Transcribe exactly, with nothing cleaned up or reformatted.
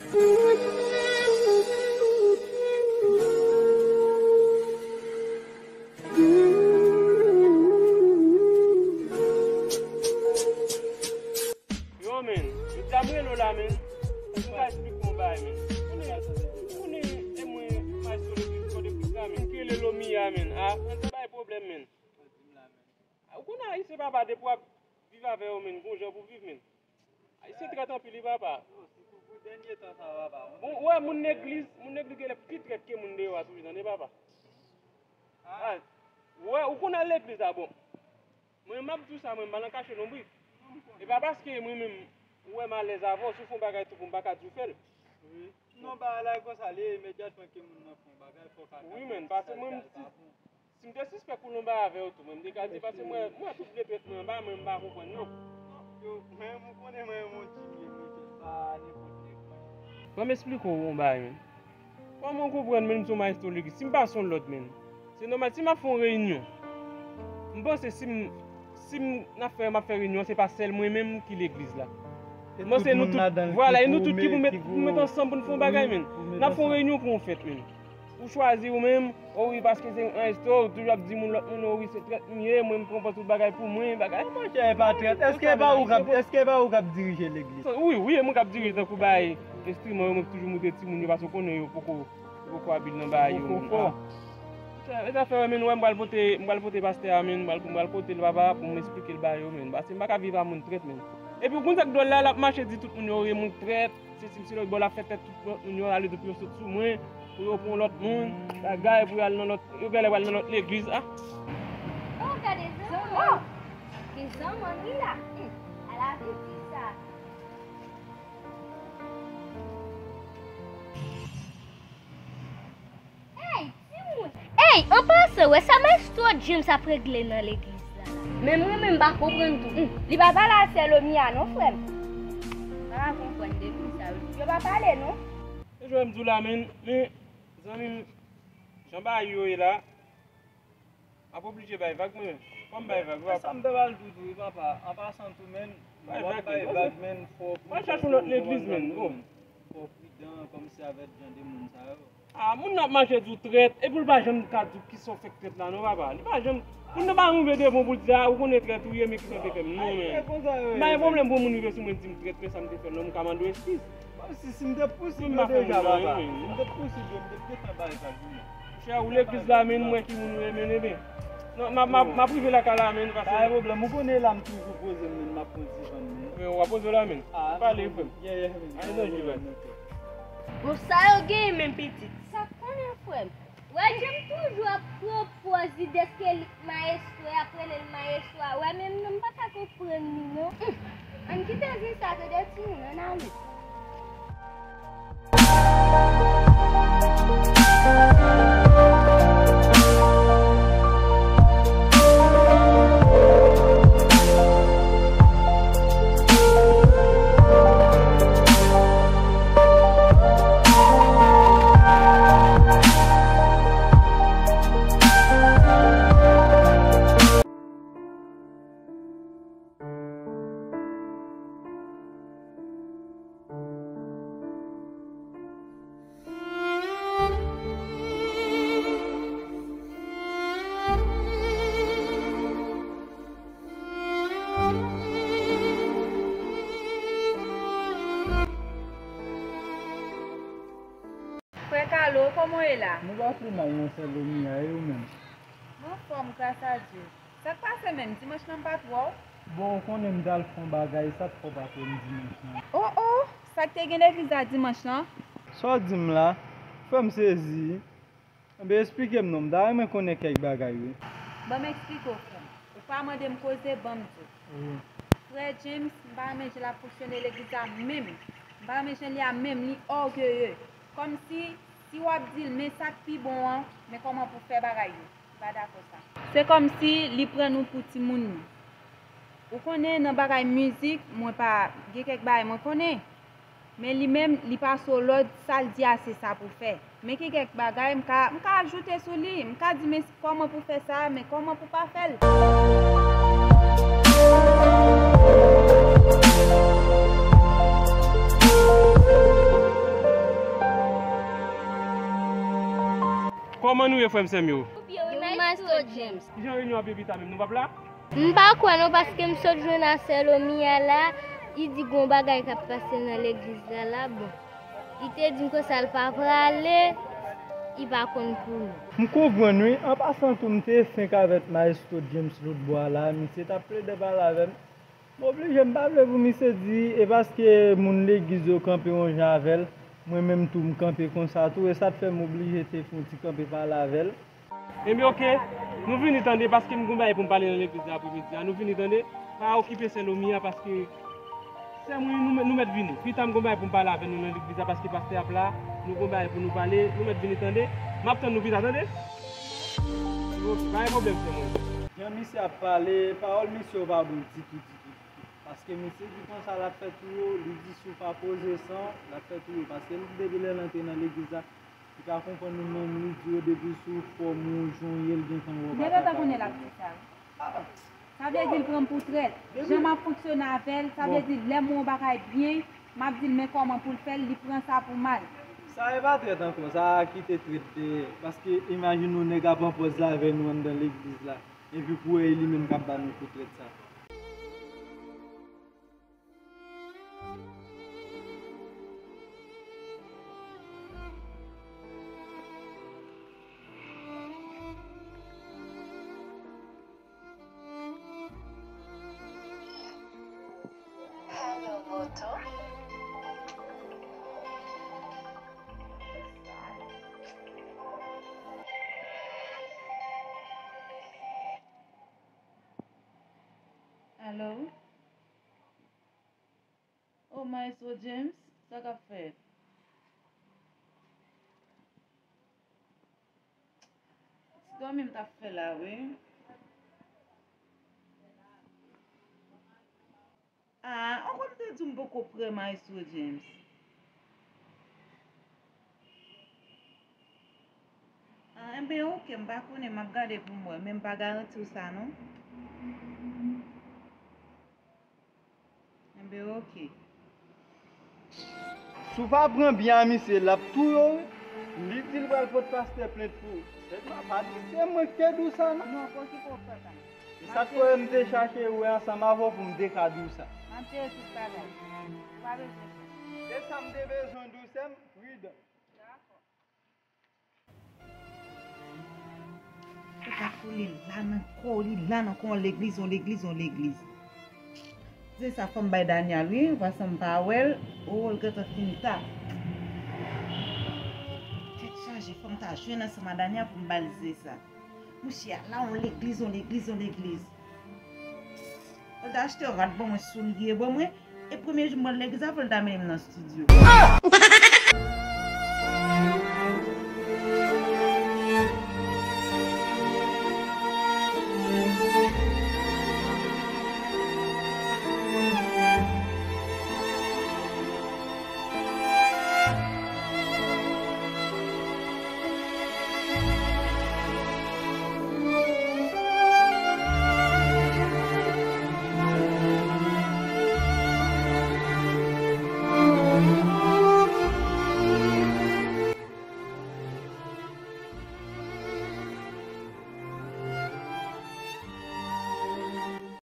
Yo, men, yo di a m rele w la, men. Pou m ka esplike w yon bagay, men. Ou konnen, ou konnen, e mwen, maestro legliz, legliz la, men. M rele Lomi a, men. A, ann te bay pwoblèm, men. Ou konnen Ayisyen, papa, depi w ap viv avè yo, men, gon jan pou viv, men. Ayisyen trèt anpil, wi, papa. Bon, ou wè, moun legliz, moun legliz genlè pi trèt ke moun deyò a toujou, tande, papa. A, ou wè, ou konn al legliz la, bon. Mwen, m ap di w sa, mwen, m pa nan kache lonbrik. E pa paske mwen menm, ou wè m alèz avè w, si w fè yon bagay tou pou m pa ka di w fè l. Wi. Non, bagay la e konsa, li imedyatman ke moun nan fè yon bagay, fò w ka... Wi, men, paske mwen, m ti, si m te sispèk ou lonba avè w tou, mwen, m te ka di, paske mwen, mwen, tout vle trèt mwen anba, mwen, m pa konprann, non. Yo, mwen, ou konnen mwen, yon timoun, mwen, pa nenpòt nèg, mwen. Ban m esplike w yon bagay, men. Kòman w konprann, men, m se yon maestro legliz? Si m pa se yon lòt, men, se nòmal, si m ap fè yon reyinyon, m panse si m, si m, n ap fè, m ap fè reyinyon, se pa sèl mwen menm ki legliz la. M panse nou tout, vwala, e nou tout ki pou met, pou met ansanm pou n fè yon bagay, men. N ap fè yon reyinyon pou yon fèt, men. Ou chwazi ou menm, o wi, paske se yon maestro, ou toujou ap di moun, lòt moun, o wi, se trèt m ye, mwen, m pran pòz tout bagay pou mwen, bagay. Monchè, e pa trèt. Èske e pa ou k ap, èske e pa ou k ap dirije legliz? Wi, wi, e mwen k ap dirije tankou bay enstriman yo, mwen k toujou moute timoun yo, paske w konnen yo poko, yo poko abil nan bagay yo, men. Monchè, e zafè, men, wè, m pral pote, m pral pote pastè a, men, m pral, m pral pote l, papa, pou m esplike l ba yo, men. Paske m pa ka viv a moun trèt, men. Epi, ou konn sa k dwòl la, l ap mache di tout moun yo, e moun trèt. Se si m se lòt bò l ap fè tèt tout lòt moun yo rale depi yo sot sou mwen, pou yo pran lòt moun, bagay, pou y al nan lòt, yo genlè pral nan lòt legliz, a. Oh, gade zanmann. Oh! Gen zanmann, wi, la. Hmm. Ala piti sa. Ey, timoun! Ey, an pasan, wè sa maestro James ap regle nan legliz la la. Men mwen menm m pa konprann tou. Hmm, li pa pale a sè Lomi a non, frè m. M pa ka konprann depi sa yo. Yo pa pale non. E jwè m di w la, men, men, zanmi m, jan bagay yo ye la, m ap oblije bay vag mwen menm. Fò m bay vag, wi, papa. Sa m ta pral di w tou, wi, papa. An pasan tou, men, w ap bay vag, men, fò w al chache yon lòt legliz, men, bon. Fò w pridan, kòmsi avèk jan de moun sa yo. A, moun nan ap mache di w trèt, epi l pa janm ka di w kisa w fè k trèt la, non, papa. Li pa janm, moun nan pa rive devan w pou l di, a, ou konnen trèt ou ye, men kisa w te fè m. Non, men. M pa gen pwoblèm pou moun rive sou mwen di m trèt, men sa m te fè l, non, m ka mande w eskiz. Bon, si, si m te pousib yo deja, papa. Si m te pousib yo, m te gentan bay sa di nou. Monchè, ou legliz la, men, m wè ki moun ou ye, men, ebyen. Non, m ap, m ap, m ap rive lakay la, men, paske... Pa gen pwoblèm, ou konnen la m toujou poze m, men, m ap pran ti van, men. Men, w ap poze w la, men. Pale, frè m. Yeah, yeah, men. Ann nan jwe, baz. Bon, sa yo genyen menm pitit. Sa k konnen, frè m? Wè, Jim toujou ap pran pòz li dèske li mayestwo, y ap rele l mayestwo a. Wè, menm non, m pa ka konprann li, non. Hum! Ann kite zen sa, tande timoun, ann ale. Frè Kalo, kòman w ye la? Nou pa pi mal non, sè Lomi a, e ou menm? M anfòm, gras a Dye. Sa k pase menm? Dimanch lan m pa t wè w. Bon, ou konnen m t al fè yon bagay, sa k fè w pa t wè m dimanch lan. O, o! Sa k te gen legliz la dimanch lan? Sa w di m la? Frè m sezi. Enben, esplike m non, m ta renmen konnen kèk bagay, wi. Ban m eksplike w, frè m. Ou pa mande m koze, ban m di w. Wi. Frè James, m pa renmen jan l ap fonksyone legliz la menm. M pa renmen jan l ye a menm, li ògeye. Kòmsi, si w ap di l, men sa k pi bon an, men kòman pou fè bagay yo. Li pa dakò sa. Se kòmsi li pran nou pou timoun li. Ou konnen, nan bagay mizik, mwen pa, gen kèk bagay mwen konnen. Men li menm, li pase w lòd, sa l di a, se sa pou fè. Men gen kèk bagay, m ka, m ka ajoute sou li, m ka di, men kòman pou fè sa, men kòman pou pa fè l. Kòman nou ye, frè m, sè m yo? Yo, Maestro James. Kijan reyinyon ap ye pita menm, nou p ap la? M pa kwè non, paske m sot jwenn a sè Lomi a la, li di gon bagay k ap pase nan legliz la la, bon. Li te di m konsa l pa prale, li pa konn pou nou. M konprann wi. An pasan tou, m te fenk avèk Maestro James lòt bò a la, misye t ap plede pale avè m. M oblije, m pa vle pou misye di e paske moun legliz yo kanpe yon jan avè l, mwen menm tou m kanpe konsa tou, e sa t fè m oblije te fè yon ti kanpe pale avè l. Ebyen, oke, nou vini tande, paske m gon bagay pou m pale nan legliz la apremidi a. Nou vini tande, pa okipe sè Lomi a, paske sè mwen, nou, nou mèt vini. Pita m gon bagay pou m pale avè nou nan legliz la, paske pastè ap la, nou gon bagay pou nou pale, nou mèt vini tande. M ap tann nou pita, tande? Oke, pa gen pwoblèm, sè mwen. Jan misye ap pale, pawòl misye yo pa bon ditou, ditou, ditou. Paske misye di konsa l ap fè tou yo, li di si w pa poze san, l ap fè tou yo. Paske li depi lè l antre nan legliz la, li pa konprann nou menm, li di yo depi sou fòm ou, jan w ye, l gentan wè w pa ka pale. Depi w ta konnen l ap di sa wi. Sa vle di l pran m pou trèt. Jan m ap fonksyone avè l, sa vle di lè m wè yon bagay byen, m ap di l men kòman pou l fè l, li pran sa pou mal. Sa e pa trèt ankò, sa a kite trèt dèyè. Paske imajine w nèg ap an pòz la avè nou anndan legliz la. Epi pou w wè e li menm k ap ba nou kou trèt sa. Alo, moto. Alo? Oh, Maestro James, sa k ap fèt? Ti dòmi m t ap fè la, wi. Ah, ankò m te di w m poko prè, Maestro James. Ah, enben, oke, m pa konnen, m ap gade pou m wè, men m pa garanti w sa, non. Enben, oke. Si w pa pran byen a misye, l ap touye w, wi. Li di l pral pot pastè plent pou ou. Sèlman, pa di se mwen ki te di w sa, non. Non, pa okipe w, frè pa m. E sa k fè m te chache wè ansanm avè w pou m te ka di w sa. M ap jere tout bagay. Ou pa bezwen pè. Se sa m te bezwen di w, sè m, pridan. Dakò. Ou pa foule la nan kò w, li la nan kò w, legliz, yon legliz, yon legliz. Se sa, fò m bay Dania l, wi, paske m pa wè l. O, l gentan fin ta. Tèt chaje, fò m ta jwenn ansanm a Dania pou m ba l ze sa. Mouche a la, yon legliz, yon legliz, yon legliz. Fò l ta achte yon rad ban mwen, soulye ban mwen. E premye jou m pral legliz la, fò l ta mennen m nan estidyo.